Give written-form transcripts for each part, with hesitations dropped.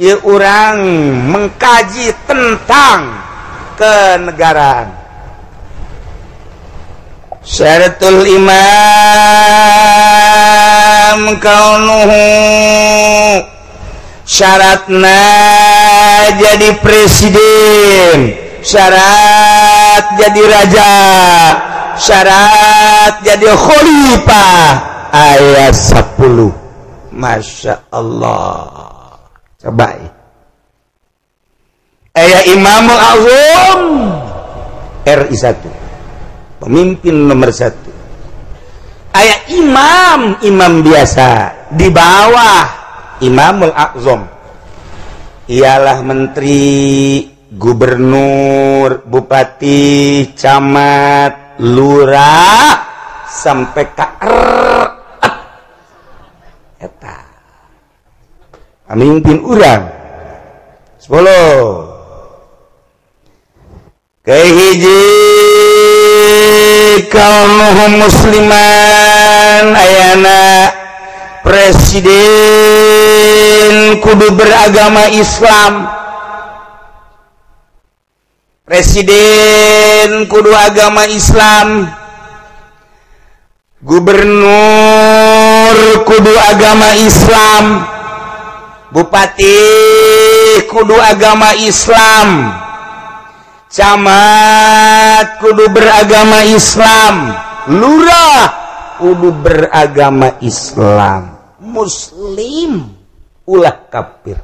Ieu urang mengkaji tentang kenegaraan. Syaratul imam kaunuhu, syaratna jadi presiden, syarat jadi raja, syarat jadi khalifah ayat 10. Masya Allah. Coba aya Imamul Azam RI 1, pemimpin nomor 1. Aya imam, imam biasa di bawah Imamul Azam, ialah menteri, gubernur, bupati, camat, lurah, sampai ka eta pemimpin urang. 10. Kahiji kaunuhum musliman, ayana presiden kudu beragama Islam, presiden kudu agama Islam, gubernur kudu agama Islam, bupati kudu agama Islam, camat kudu beragama Islam, lurah kudu beragama Islam, muslim ulah kafir.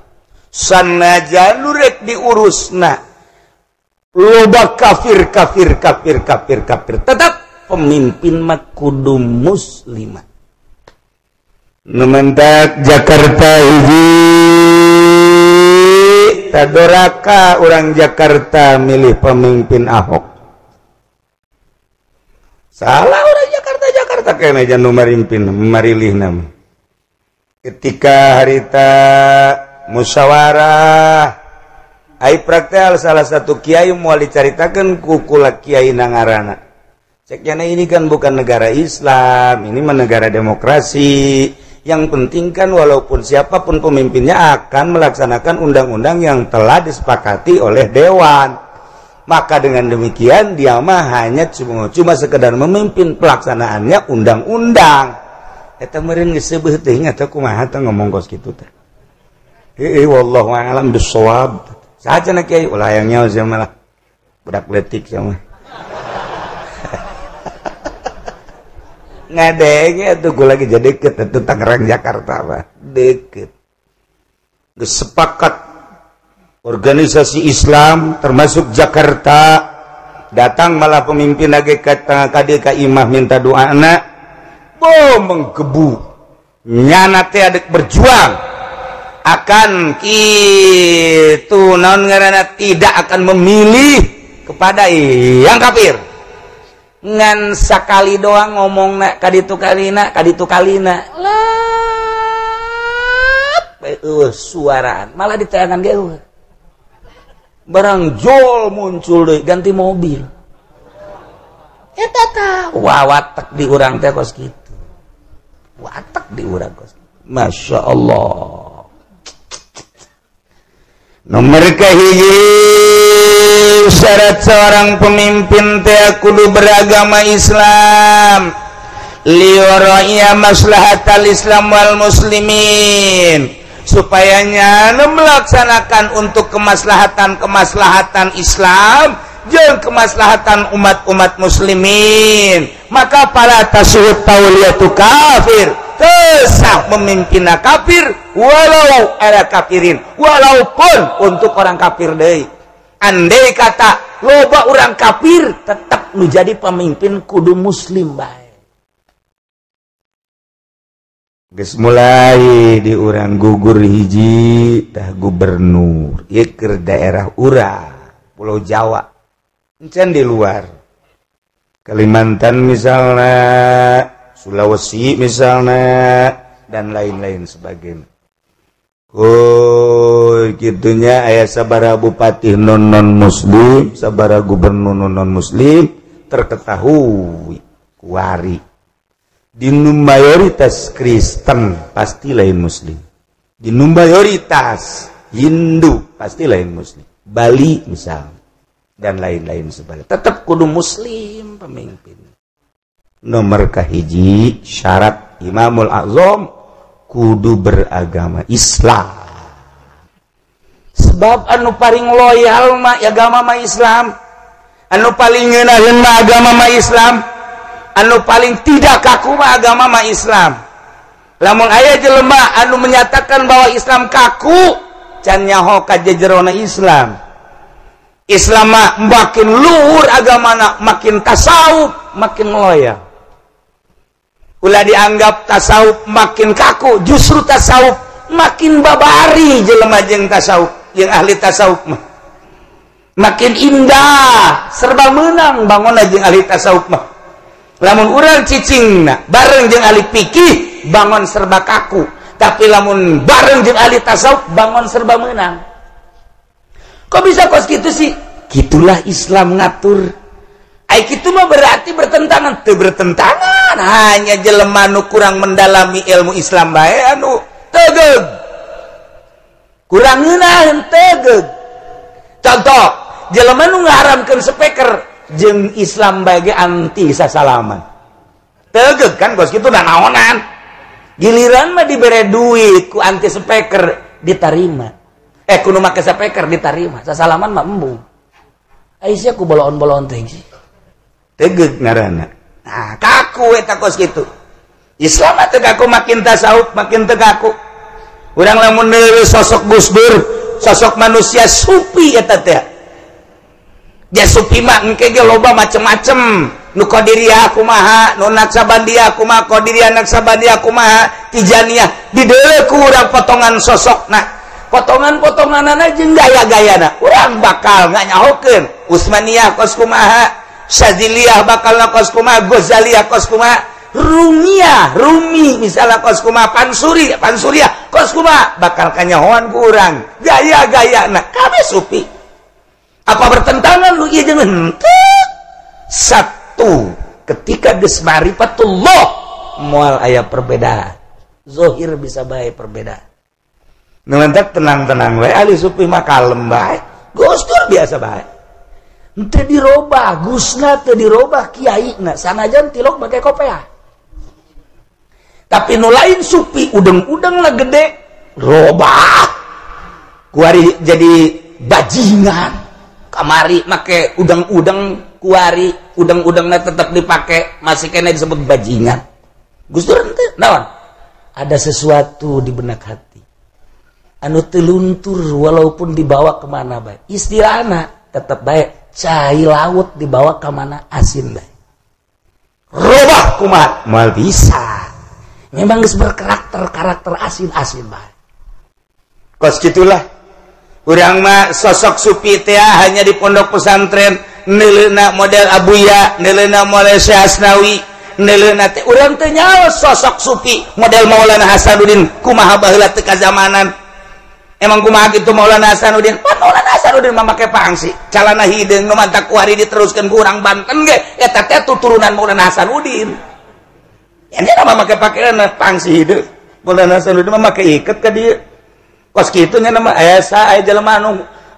Sanajan rek diurusna loba kafir kafir kafir kafir kafir, tetap pemimpin mah kudu muslimah. Nu mentak Jakarta hiji tadoraka orang Jakarta milih pemimpin Ahok. Salah orang Jakarta, Jakarta kayaknya jangan marimpin marilih nama. Ketika harita musyawarah ai praktel salah satu kiai moal dicaritakeun ku kula kiai nangarana. Ceknya ini kan bukan negara Islam, ini mah negara demokrasi. Yang penting kan walaupun siapapun pemimpinnya akan melaksanakan undang-undang yang telah disepakati oleh dewan. Maka dengan demikian dia mah hanya cuma sekedar memimpin pelaksanaannya undang-undang. Eta meureun geus seubeuh teuing atuh kumaha teh ngomong kos kitu teh. Heueuh wallahu a'lam bissawab. Saha cenah kiai ulah hayang nyaho sia mah lah. Budak leutik sia mah. Ngadenge atuh gua lagi jadi deket atuh Tangerang Jakarta mah deket. Geus sepakat organisasi Islam termasuk Jakarta datang malah pemimpin lagi ka ka imah minta doana, boh menggebu nyana teh adek berjuang akan kitu naon ngaranna tidak akan memilih kepada yang kafir. Ngan sakali doang ngomong nak kaditu kalina kaditu kalina lap suaraan malah diteangan ge barang jol muncul deui ganti mobil eta tah wawatek di urang teh kos kitu, watek di urang kos kitu. Masya Allah. Nomor kahiji syarat seorang pemimpin teh kudu beragama Islam, liyura'iya maslahatal Islam wal muslimin, supaya nyana melaksanakan untuk kemaslahatan-kemaslahatan Islam jeung kemaslahatan umat-umat muslimin. Maka para tasuhut tauliyatu kafir, kesah memimpin kafir walau era kafirin, walaupun untuk orang kafir deui. Andai kata loba orang kafir tetap nu jadi pemimpin kudu muslim bae. Geus mulai di urang gugur hiji tah gubernur ieu keur daerah urang Pulau Jawa, encan di luar Kalimantan misalnya, Sulawesi misalnya, dan lain-lain sebagainya. Oh, gitunya aya sabaraha bupati non non muslim, sabaraha gubernur non non muslim terketahui kuari. Di mayoritas Kristen pasti lain muslim. Di mayoritas Hindu pasti lain muslim. Bali misal dan lain-lain sebagainya. Tetap kudu muslim pemimpin. Nomor kahiji syarat Imamul Azam kudu beragama Islam. Sebab anu paling loyal mah agama mah Islam, anu paling ngeunaheun mah agama mah Islam, anu paling tidak kaku mah agama mah Islam. Lamun aya jelema anu menyatakan bahwa Islam kaku, can nyaho ka jejerona Islam. Islam mah makin luhur agamana, makin tasawuf, makin loyal. Ulah dianggap tasawuf makin kaku, justru tasawuf makin babari jelema jeung tasawuf, jeung ahli tasawuf mah. Makin indah, serba menang bangunna jeung ahli tasawuf mah. Lamun urang cicingna bareng jeung ahli fikih bangun serba kaku, tapi lamun bareng jeung ahli tasawuf bangun serba menang. Kok bisa kos gitu sih? Gitulah Islam ngatur. Ai kitu mah berarti bertentangan, teu bertentangan, hanya jelema nu kurang mendalami ilmu Islam bae anu tegeg. Kurang ngeunaheun tegeg. Contoh, jelema nu ngaharamkeun speaker jeung Islam bae ge anti sasalaman. Tegeg kan kos kitu da naonan. Giliran mah dibere duit ku anti speaker ditarima. Ku nu make speaker ditarima, sasalaman mah embung. Ai sia ku boloon-boloon teh sih. Tegeg ngaranna. Nah, kaku eta kos kitu. Islam mah teu kaku, makin tasawuf makin teu kaku. Urang lamun neuleuh sosok Gus Dur, sosok manusia sufi eta teh. Dia sufi mah engke ge loba macem-macem. Nu Qadiriyah kumaha, nu Naksabandiyah kumaha, Qadiriyah Naksabandiyah kumaha, Tijaniyah. Dideuleuh ku urang potongan sosokna. Potongan-potonganana jeung gaya-gayana. Urang bakal nganyahokeun Utsmaniyah kos kumaha, Syadziliyah bakal kos kumaha, Ghazaliyah kos kumaha, Rumiyah, Rumi misalnya kos kumaha, Pansuri, Pansuriyah kos kumaha, bakal kanyahoan ku urang. Gaya-gayana kabeh sufi. Apa bertentangan lu ieu jeung henteu? Satu, ketika geus marifatullah moal aya perbedaan. Zohir bisa bae perbedaan. Nu mantak tenang-tenang wae ahli sufi mah kalem bae. Gus Dur biasa bae. Teu dirobah gusna, teu dirobah kiaina, sanajan tilok make kopea. Tapi nu lain sufi udeng-udeng lah gede robah. Kuari jadi bajingan. Kamari make udeng-udeng, kuari udeng-udengna tetap dipake, masih kena disebut bajingan. Gus Dur henteu naon? Ada sesuatu di benak hati anu teu luntur walaupun dibawa kemana bae. Istilahna tetap bae, cai laut dibawa ke mana asin bae. Robah kumaha? Moal bisa. Memang geus berkarakter karakter asin-asin bae. Kos kitulah. Urang mah sosok sufi teh hanya di pondok pesantren, neuleuna model Abuya, neuleuna model Syekh Asnawi, neuleuna teh urang teu nyaho sosok sufi model Maulana Hasanuddin kumaha baheula teu kazamanan. Emang kumaha kitu Maulana Hasanuddin? Pan Maulana Hasanuddin mah make pangsi, calana hideung nu mantak kuari diteruskeun ku urang Banten ge eta teh tuturunan Maulana Hasanuddin. Ya dia mah make pakaian pangsi hideung. Maulana Hasanuddin mah make iket ka dieu. Kos kitu nya mah aya sa aya jelema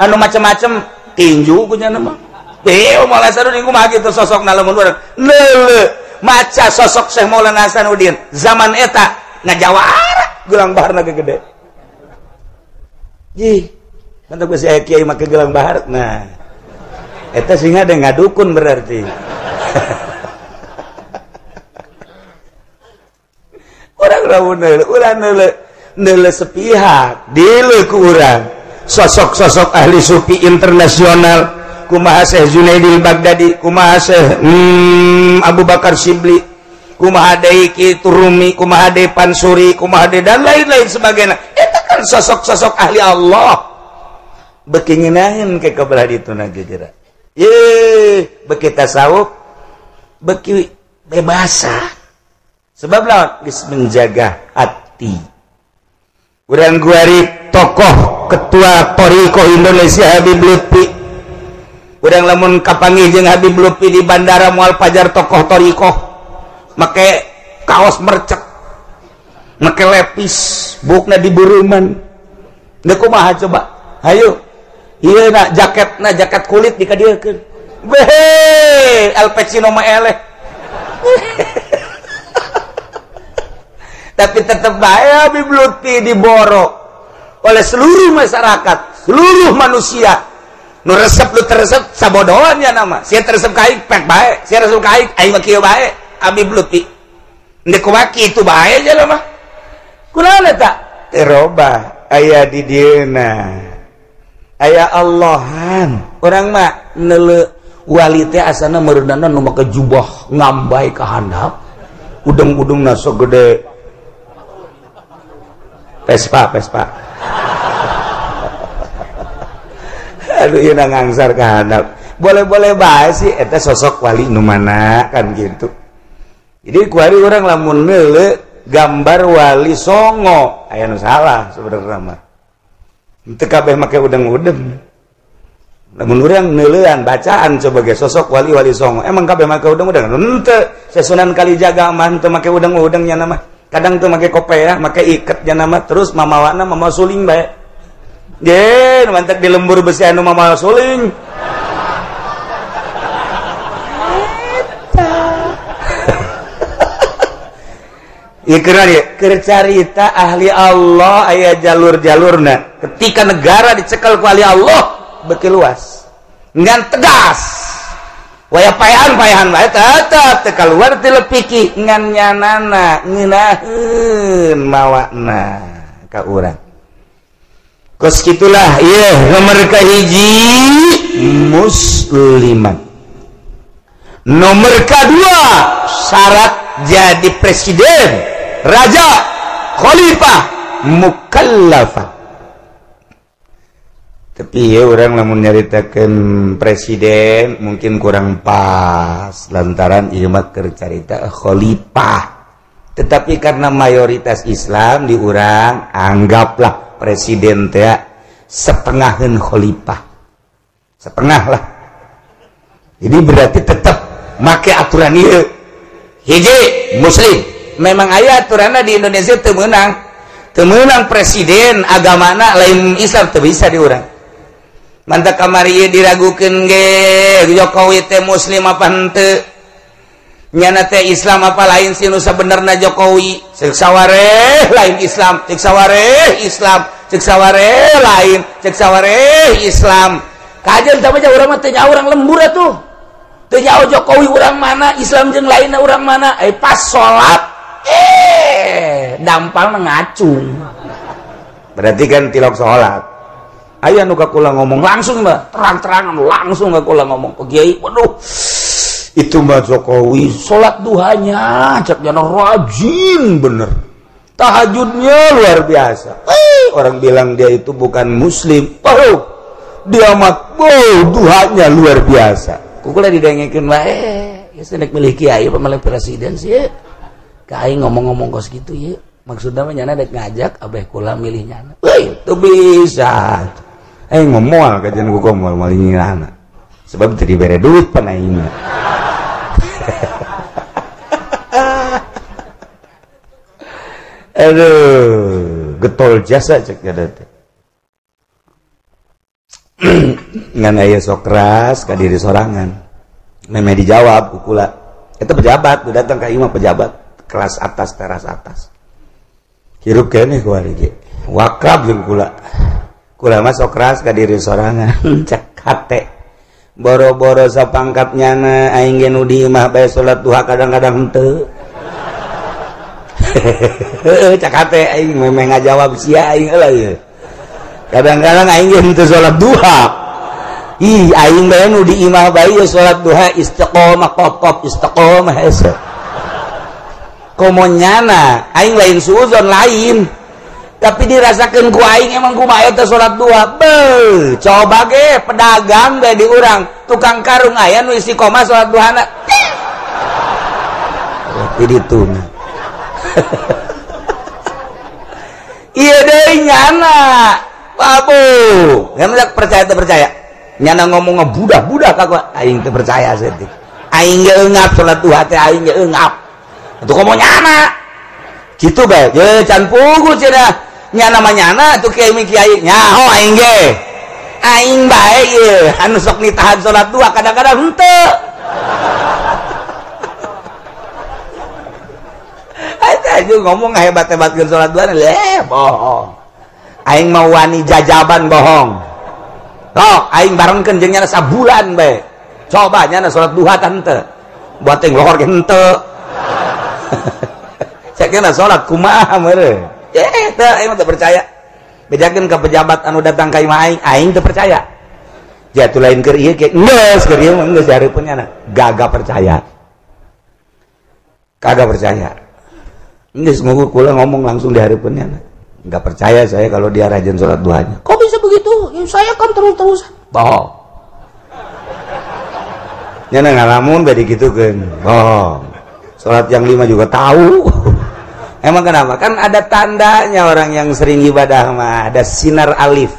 anu macem-macem tinju ku nya mah. Maulana Hasanuddin kumaha kitu sosokna lamun urang neuleuh maca sosok Syekh Maulana Hasanuddin zaman eta ngajawara gelang baharna ge gede. Jih, mantap geus aya kiai make gelang bahar. Nah, eta sing ada ngadukun berarti. Urang lamun neuleuh, urang neuleuh sepihak, dileuk ku urang. Sosok-sosok ahli sufi internasional, kumaha Syekh Junaidil Baghdadi, kumaha Syekh Abu Bakar Sibli, kumaha deui Ki Rumi, kumaha deui Pansuri, kumaha deui dan lain-lain sebagainya. Eta kan sosok-sosok ahli Allah. Beuki ngeunaheun ke kabelah dituna geura. Ye, beuki tasawuf, beuki bebasa. Sebab lawan geus menjaga hati. Urang guari tokoh ketua Thoriqoh Indonesia Habib Lutfi. Urang lamun kapanggih jeung Habib Lutfi di bandara moal pajar tokoh Thoriqoh. Make kaos mercek, make lepis, bukna di buruman. Deuk kumaha coba? Hayu. Ieu na jaketna jaket kulit dikadieukeun. Beh, Al Pacino mah eleh. Tapi tetep bae Habib Lutfi diboro oleh seluruh masyarakat, seluruh manusia. Nu resep lu teresep sabodoan ya nama. Sia teresep ka aing pek bae, sia resep ka aing aing mah kieu bae. Habib Lutfi. Ndek kumaha kitu bae jelema mah. Kunaon eta? Teu robah aya di dieuna. Aya Allahan. Urang mah neuleu wali teh asana meureunana nu make jubah ngambai ka handap. Udeng-udengna sok gede. Vespa, Vespa. Aduh ieu ngangsar ka handap. Boleh-boleh bae sih eta sosok wali nu mana kan gitu. Jadi kuari urang lamun neuleu gambar wali songo aya nu salah sebenarnya mah. Teu kabeh make udeng-udeng. Lamun urang neuleuan bacaan sebagai sosok wali-wali songo, emang kabeh make udeng-udeng? Henteu. Sunan Kalijaga mah teu make udeng-udeng nya mah. Kadang teu make kopeah, make iket nya mah, terus mamawana mamawa suling bae. Ye, mantak di lembur besi anu mamawa suling. Eta. Ieu keur carita ahli Allah aya jalur-jalurna. Ketika negara dicekal ku ahli Allah beuki luas. Ngan tegas. Waya payahan-payahan bae tetep teu kaluar ti lepiki ngan nyanana ngeunaheun mawana ka urang. Kos kitulah ieu nomor kahiji musliman. Nomor kedua syarat jadi presiden, raja, khalifah, mukallafah. Tapi ya orang lamun nyaritakeun presiden mungkin kurang pas lantaran ieu mah keur carita khalifah. Tetapi karena mayoritas Islam di urang anggaplah presiden teh setengaheun khalifah. Setengah lah. Jadi berarti tetap make aturan ieu. Hiji muslim. Memang aya aturanna di Indonesia teu meunang. Teu meunang presiden agamana lain Islam teu bisa di urang. Mantap kamari diragukeun ge Jokowi teh muslim apa henteu? Nyana teh Islam apa lain sih nu sabenerna Jokowi? Ceuk sawareh lain Islam, ceuk sawareh Islam, ceuk sawareh lain, ceuk sawareh Islam. Kajeun tah mah urang mah teu nyaho urang lembur atuh. Teu nyaho Jokowi urang mana, Islam jeung lainna urang mana. Pas salat dampalna ngacung. Berarti kan tilok salat. Aya nu ka kula ngomong langsung mah terang-terangan langsung ka kula ngomong ke kiai, waduh itu mah Jokowi salat duhanya cek jana rajin bener, tahajudnya luar biasa. Orang bilang dia itu bukan muslim, oh dia mah duhanya luar biasa. Ku kula didengekeun wae, ya nek milih kiai apa milih presiden sih? Ka aing ngomong-ngomong kos kitu ye, maksudna mah nyana dek ngajak abeh kula milih nyana. Euy, teu bisa. Aing moal kajian ku moal maling anak. Sebab teu dibere duit pan aing. Aduh, getol jasa cek ada teh. Ngan aya sok keras ka diri sorangan. Memeh dijawab ku kula. Eta pejabat, nu datang ka imah pejabat kelas atas, teras atas. Hirup keneh ku ari ge. Wakrab jeung kula. Kula mah sok keras ka diri sorangan. Cek hate. Boro-boro sapangkat nyana aing ge nu di imah bae salat duha kadang-kadang henteu. Cek hate aing memeh ngajawab sia aing heula ieu. Kadang-kadang aing ge henteu salat duha. Ih aing bae nu di imah bae salat duha istiqomah kopop istiqomah hese. Komo nyana aing lain suuzon lain. Tapi dirasakeun ku aing emang kumaha eta salat duha. Beuh, coba ge pedagang bae di urang, tukang karung aya nu istiqomah salat duhana. Di ditu. Ieu deui nyana. Babu, yang percaya teu percaya. Nyana ngomong ngebudah-budah ka gua, aing teu percaya saeutik. Aing ge eungap salat duha teh aing ge eungap. Atuh komo nyana. Kitu bae, ye can pugu cenah. Nya namanya nyana tuh kiai kiai nyaho aing ge. Aing bae ieu anu sok nitahan salat dua kadang-kadang henteu. Eta ngomong hebat-hebatkeun salat dua leh bohong. Aing mau wani jajaban bohong. Tok aing barengkeun jeung nyana sabulan bae. Coba nyana salat duha tah henteu. Buat teh lohor ge henteu. Cek nyana salat kumaha meureun. Teu aing mah teu percaya. Bejakeun ka pejabat anu datang ka imah aing, aing teu percaya. Jatuh lain keur ieu ge geus keur ieu mah geus hareupeun nyana. Gagah percaya. Kagak percaya. Geus ngukur kula ngomong langsung di hareupeun nyana. Enggak percaya saya kalau dia rajin sholat duhanya. Kok bisa begitu? Ya, saya kan terus-terusan. Bohong. Nyana ngalamun bade gitukeun. Bohong. Sholat yang 5 juga tahu. Emang kenapa? Kan ada tandanya orang yang sering ibadah mah, ada sinar alif.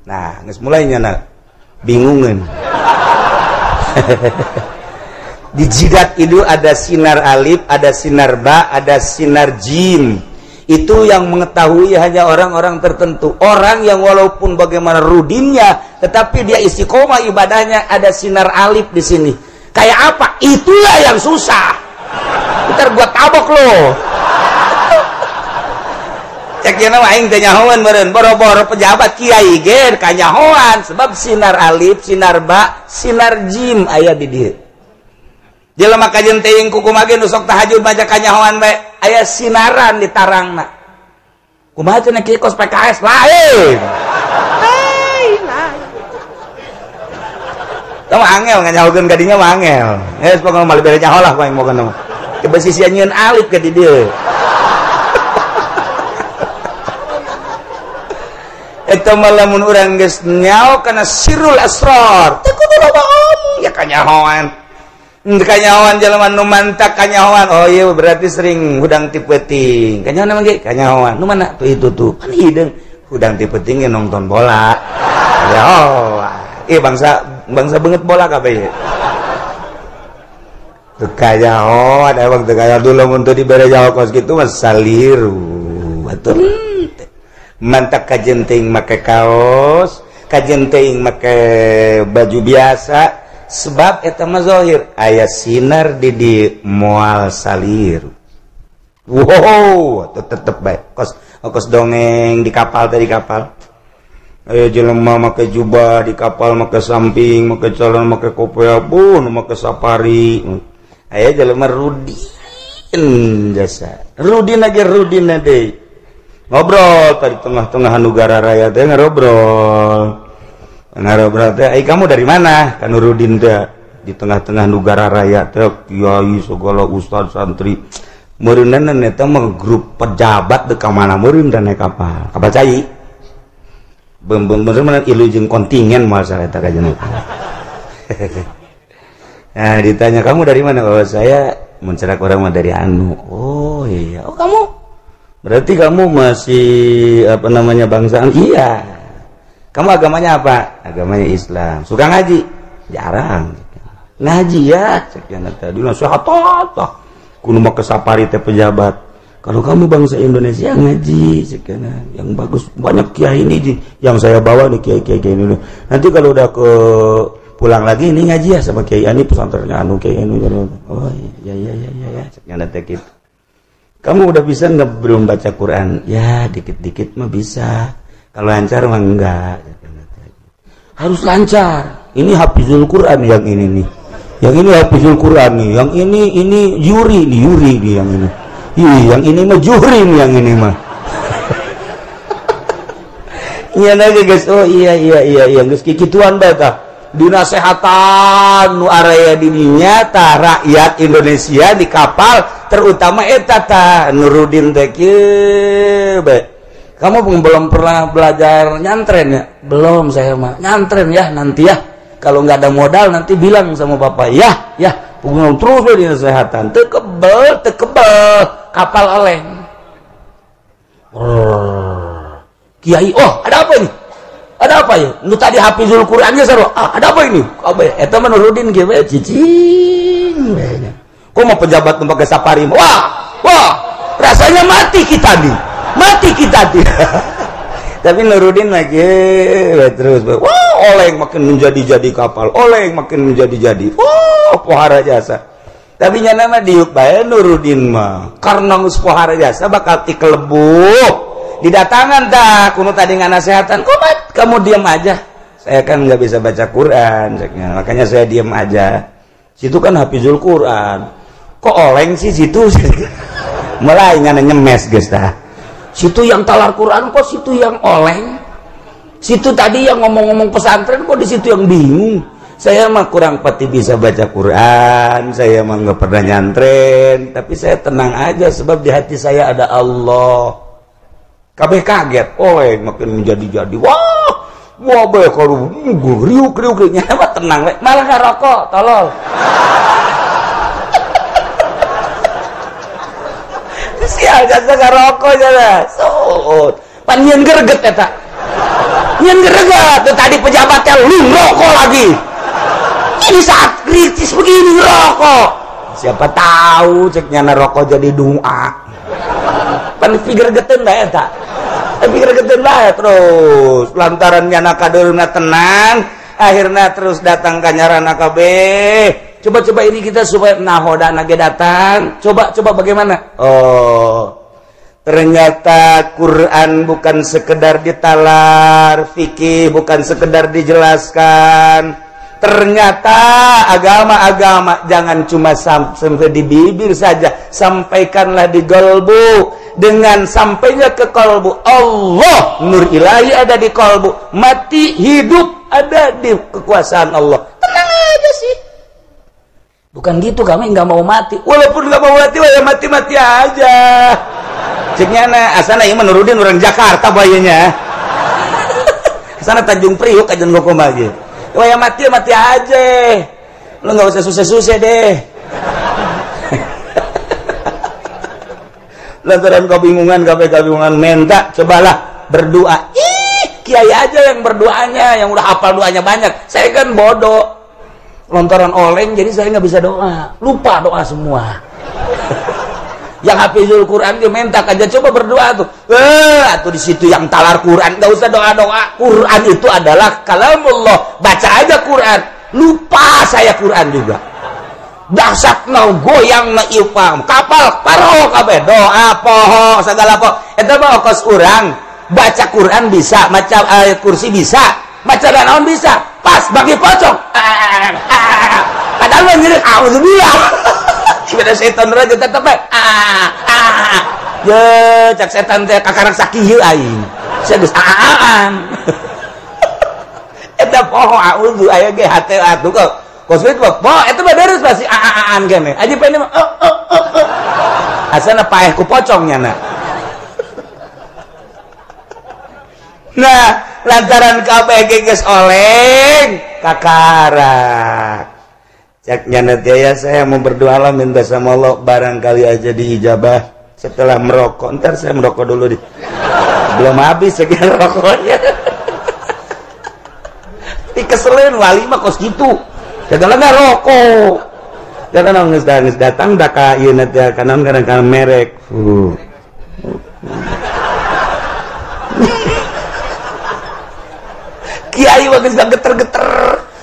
Nah, geus mulai nyana bingungeun. Di jidat itu ada sinar alif, ada sinar ba, ada sinar jim. Itu yang mengetahui hanya orang-orang tertentu. Orang yang walaupun bagaimana rudinnya, tetapi dia istiqomah ibadahnya, ada sinar alif di sini. Kayak apa? Itulah yang susah. Ntar gua tabok lo. Cek cenah aing teh nyahoan meureun, boro-boro pejabat kiai ge kanyahoan sebab sinar alif, sinar ba, sinar jim aya di dieu. Jelema kajen teuing kukumaha ge nu sok tahajud baca kanyahoan bae aya sinaran di tarangna. Kumaha cenah kieu kos PKS lain. Lain lain. Tah angel nganyahokeun ka dinya mah angel. Geus pokona mah bere nyaho lah aing moga mah. Kebesisian nyieun alif ka di dieu. Eta mah lamun urang geus nyaho kana sirrul asrar. Teu kudu loba omong ya kanyahoan. Kanyahoan jelema nu mantak kanyahoan. Oh iya berarti sering hudang ti peuting. Kanyahoan emang ge kanyahoan. Nu mana tuh itu tuh. Kan hideung hudang ti peuting ge nonton bola. Ya oh. Bangsa bangsa beungeut bola kabeh. Teu kanyahoan emang teu kanyahoan dulu mun teu dibere nyaho kos kitu mah saliru. Batur. Mantak kajen teuing make kaos, kajen teuing make baju biasa. Sebab eta mah zahir aya sinar di moal salir. Wow, tetep bae. Kos kos dongeng di kapal tadi kapal. Aya jelema make jubah di kapal, make samping, make celana, make kopiah pun, make safari. Aya jelema rudin jasa. Rudin lagi rudin deui. Ngobrol tadi tengah-tengah negara raya teh ngobrol. Ngobrol teh, "Ai kamu dari mana?" Kan Rudin teh di tengah-tengah negara raya teh kiai segala ustad santri. Meureunna eta mah grup pejabat deuk ka mana meureun da naik kapal. Kapal cai. Beum-beum ilu jeung kontingen moal sareta ka jeung. Nah, ditanya, "Kamu dari mana?" "Oh, saya mencerak orang mah dari anu." "Oh iya. Oh, kamu berarti kamu masih apa namanya bangsaan?" "Iya." "Kamu agamanya apa?" "Agamanya Islam." "Suka ngaji?" "Jarang." "Ngaji ya?" Sekian tadi nasihat tah. Kudu make safari teh pejabat. Kalau kamu bangsa Indonesia ngaji sekian yang bagus banyak kiai ini yang saya bawa nih kiai-kiai ini. Nanti kalau udah ke pulang lagi ini ngaji ya sama kiai ani pesantrennya anu kiai anu. Oh iya iya iya iya sekian teh gitu. Kamu udah bisa nggak belum baca Quran? Ya dikit-dikit mah bisa. Kalau lancar mah enggak. Harus lancar. Ini hafizul Quran yang ini nih. Yang ini hafizul Quran nih. Yang ini yuri nih, yuri nih yang ini. Ih, yang ini mah juri nih yang ini mah. Iya lagi guys. Oh iya iya iya iya geus kikituan bae tah. Dinasehatan nu area dininya tah rakyat Indonesia di kapal terutama eta tah Nurudin teh kieu bae. Kamu belum pernah belajar nyantren ya? Belum saya mah. Nyantren ya nanti ya. Kalau nggak ada modal nanti bilang sama bapak ya, ya. Punggung terus we dinasehatan. Teu kebel, teu kebel kapal oleng. Kiai, oh ada apa ini? Ada apa ya? Nu tadi hafizul Qur'annya sarua. Ah, ada apa ini? Apa ya? Eta mah Nurudin kieu we cicing we nya. Kok mau pejabat nu pake safari? Wah, wah, rasanya mati kita nih. Mati kita dia. Tapi Nurudin lagi terus, wah oleng makin menjadi-jadi kapal, oleng makin menjadi-jadi, wah pohara jasa. Tapi nyana mah diuk bae Nurudin mah, karena geus pohara jasa bakal tikelebuh. Didatangan tah kuno tadi nganasehatan, kumat kamu diam aja. Saya kan nggak bisa baca Quran, makanya saya diam aja. Situ kan hafizul Quran, kok oleng sih situ? Mulai nyana nyemes geus tah. Situ yang talar Quran kok situ yang oleng, situ tadi yang ngomong-ngomong pesantren kok di situ yang bingung. Saya mah kurang pati bisa baca Quran, saya mah nggak pernah nyantren, tapi saya tenang aja sebab di hati saya ada Allah. Kabeh kaget, oleng makin menjadi-jadi, wah, wah bae kalau riuk-riuknya mah tenang, malah ngerokok, tolol. Sial jasa ngarokok jasa. So, pan nyeun greget eta. Nyeun greget tuh tadi pejabatnya lu ngerokok lagi. Ini saat kritis begini ngerokok. Siapa tahu cek nyana rokok jadi doa. Pan pigregeteun bae eta. Pigregeteun bae terus lantaran nyana kadeurna tenang, akhirnya terus datang ka nyarana kabeh. Coba-coba ini kita supaya nahoda nage datang. Coba-coba bagaimana? Oh, ternyata Quran bukan sekedar ditalar, fikih bukan sekedar dijelaskan. Ternyata agama-agama jangan cuma sampai di bibir saja, sampaikanlah di kalbu. Dengan sampainya ke kalbu, Allah, nur ilahi ada di kalbu, mati hidup ada di kekuasaan Allah. Tenang aja sih. Bukan gitu, kami nggak mau mati. Walaupun nggak mau mati, ya mati-mati aja. Ceknya na, asana ieu menurudin orang Jakarta bayanya. Asana Tanjung Priuk aja ngomong lagi. Wah mati mati aja. Lu nggak usah susah-susah deh. Lantaran kebingungan, kebingungan minta, cobalah berdoa. Ih, kiai aja yang berdoanya, yang udah hafal doanya banyak. Saya kan bodoh. Lontaran oleng jadi saya nggak bisa doa, lupa doa semua. Yang hafizul Quran dia minta aja coba berdoa tuh, atau di situ yang talar Quran nggak usah doa doa. Quran itu adalah kalamullah, baca aja Quran. Lupa saya Quran juga. Dahsyat no goyang na ipam kapal paro kabeh doa poho segala poho. Eta mah kos urang baca Quran bisa, baca ayat kursi bisa, baca naon bisa. Pas bagi pocong. Padahal mah nyirik auzubillah. Beda setan raja tetep bae. Ye cak setan teh kakarak sakieu aing. Sia geus aan. Eta poho auzu aya ge hate atuh kok. Kos kitu mah poho eta mah beres pasti aan kene. Aja pene mah Asana paeh ku pocong nyana. Nah, lantaran KPG geus oleng kakarak. Cek nyana ya, saya mau berdoa lah minta sama Allah barangkali aja diijabah setelah merokok. Ntar saya merokok dulu deh. Belum habis sekian rokoknya. Dikeselin wali mah kos gitu. Segala nggak rokok. Jangan nangis datang dah ka ieu teh kanan kadang-kadang merek. Kiai mah geus geter-geter,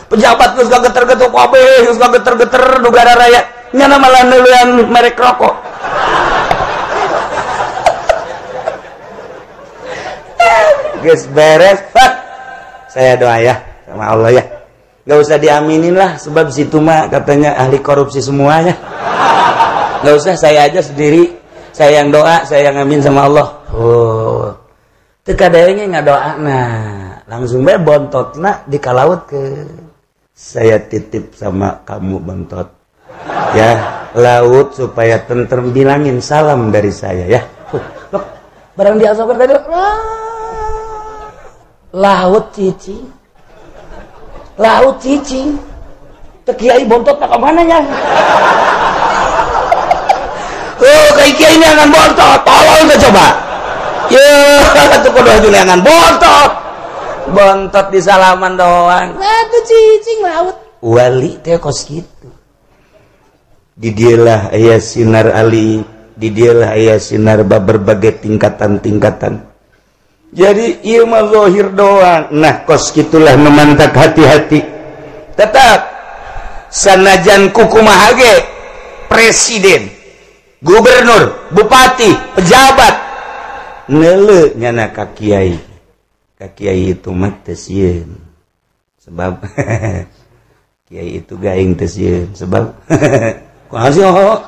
pejabat geus geter-geter kabeh, geus geter-geter negara raya. Nyana malah neuleuan merek rokok. Geus beres, Pak. Saya doa ya sama Allah ya. Gak usah diaminin lah sebab situ mah katanya ahli korupsi semuanya. Gak usah, saya aja sendiri, saya yang doa, saya yang amin sama Allah. Oh. Teu kadayanya ngadoa nah. Langsung bae bontotna di kalaut ke. Saya titip sama kamu bontot. Ya, laut supaya tentrem, bilangin salam dari saya ya. Loh, barang diasokan tadi. Laut cicing. Laut cicing. Teu kiai bontot ka mana nya? Oh, kai kiai neangan bontot. Tolong teh coba. Ye, atuh kudu neangan bontot. Bontot di salaman doang. Atuh cicing laut. Wali teh kos kitu. Di dialah aya sinar ali Di dieu lah aya sinarba berbagai tingkatan-tingkatan. Jadi ieu mah zahir doang. Nah, kos kitulah memantak hati-hati. Tetap sanajan kukumaha ge presiden, gubernur, bupati, pejabat neuleu nyana ka kiai. Ka kiai itu mah teu sieun. Sebab kiai itu gaing teu sieun sebab kumaha sih oh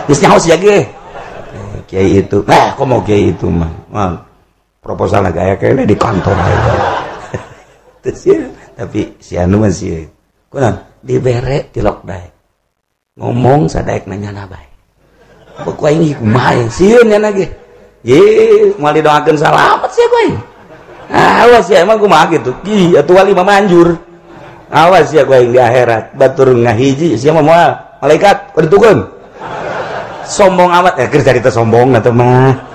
geus nyaho sia ge. Kiai itu, nah komo kiai itu mah. Proposal gaya kayaknya di kantor teu sieun, tapi si anu mah sieun. Kunaon dibere tilok daek. Ngomong sadaek nanya bae. Ku aing kumaha sieun nya ge. Ye, moal didoakeun salamet sia ku aing. Awas ya emang kumaha kitu. Ki atuh wali mah manjur. Awas ya ku aing di akhirat batur ngahiji sia mah moal malaikat ku ditukeun. Sombong amat ya keur carita sombong atuh mah.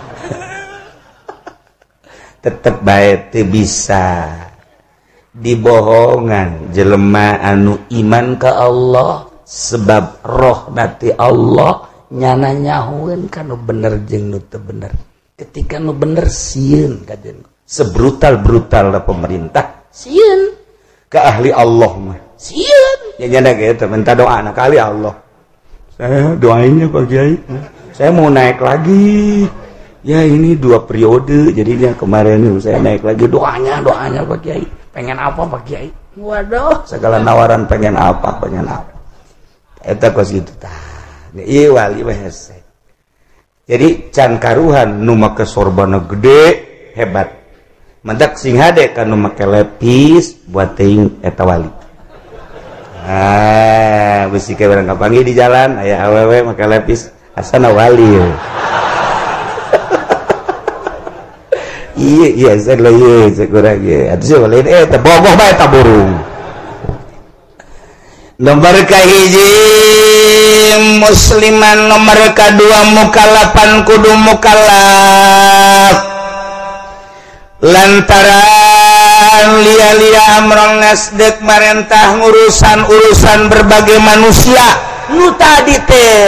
Tetep bae teu bisa dibohongan jelema anu iman ka Allah sebab roh nati Allah nyana nyahueun ka nu bener jeung nu teu bener. Ketika nu bener sieun kajen sebrutal-brutal pemerintah sieun ke ahli Allah mah sieun nya nyana ge minta doa na ka ahli Allah. Saya doainnya Pak Kiai, saya mau naik lagi ya, ini 2 periode jadinya kemarin saya naik lagi, doanya doanya Pak Kiai, pengen apa Pak Kiai, waduh segala nawaran pengen apa eta kos kitu tah ieu wali mah hese. Jadi can karuhan nu make sorbana gede hebat mendak sing hade ka nu make lepis buat teuing eta wali. Ah bisi ke barang kapanggih di jalan aya awewe make lepis asana wali. Iya iya saya leuy kurang ieu atuh sia lain eta bogoh bae eta burung. Nomor kahiji musliman, nomor kadua mukallafan kudu mukallaf. Lantaran lia-lia amrong nasdek marentah urusan-urusan berbagai manusia nu tadi teh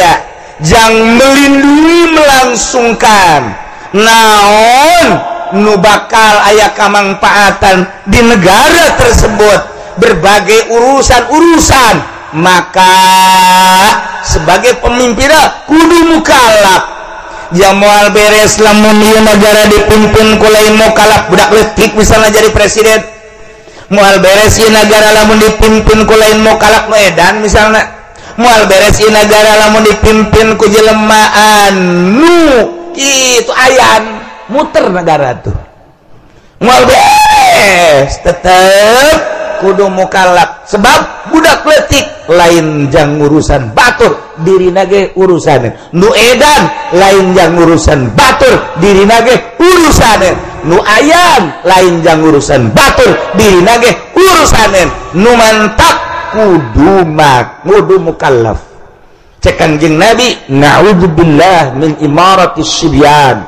jang melindungi melangsungkan naon nu bakal aya kamangpaatan di negara tersebut berbagai urusan-urusan, maka sebagai pemimpin kudu mukallaf. Jang moal beres lamun ieu negara dipimpin ku lain mukallaf, budak leutik misalnya jadi presiden. Moal beres ieu negara lamun dipimpin ku lain mukallaf nu edan misalnya. Moal beres ieu negara lamun dipimpin ku jelema anu kitu ayan muter negara tuh. Moal beres tetep kudu mukallaf sebab budak leutik lain jang urusan batur dirina ge urusan nu edan, lain jang urusan batur dirina ge urusan nu ayam, lain jang urusan batur dirina ge urusan nu mantap kudu mak kudu mukallaf. Cek Kanjeng Nabi naudzubillah min imaratis sibyan,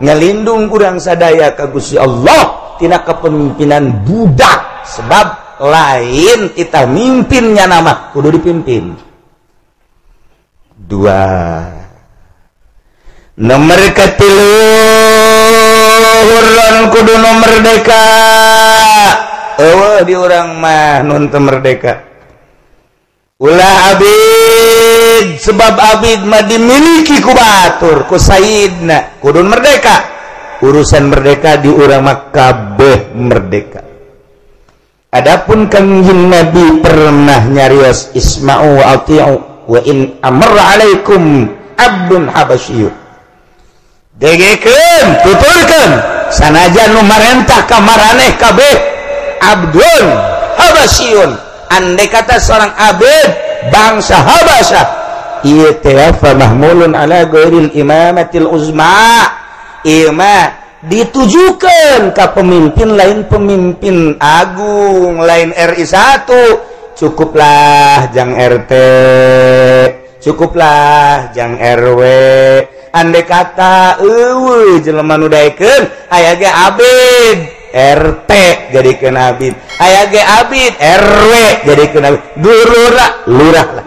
ngelindung urang sadaya ka Gusti Allah tina kepemimpinan budak sebab lain kita mimpinnya nama kudu dipimpin. Dua nomor katilu hurron kudu nu merdeka. Eueuh di urang mah nun teu merdeka. Ulah abid sebab abid mah dimiliki ku batur ku sayidna kudu merdeka. Urusan merdeka di urang mah kabeh merdeka. Adapun Kangjeng Nabi pernah nyarios isma'u wa ati'u wa in amara alaikum abdun habasyiyun. Degekeun, tuturkeun sanajan nu marentah ka maraneh kabeh abdun habasyiyun. Andai kata seorang abid bangsa Habasyah ieu teh fa mahmulun ala ghairil imamatil uzma. Ieu mah ditujukan ke pemimpin lain pemimpin agung lain RI 1, cukuplah jang RT, cukuplah jang RW. Andai kata eueuh jelema nu daekeun aya ge abid RT jadikeun abid, aya ge abid RW jadikeun abid, lurah lurah lah.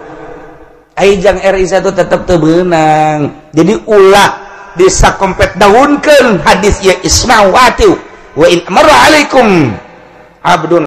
Ai jang RI 1 tetep teu beunang. Jadi ulah disakompet daunkeun hadis ya isma'u wa atiu wa in amara alaikum abdun.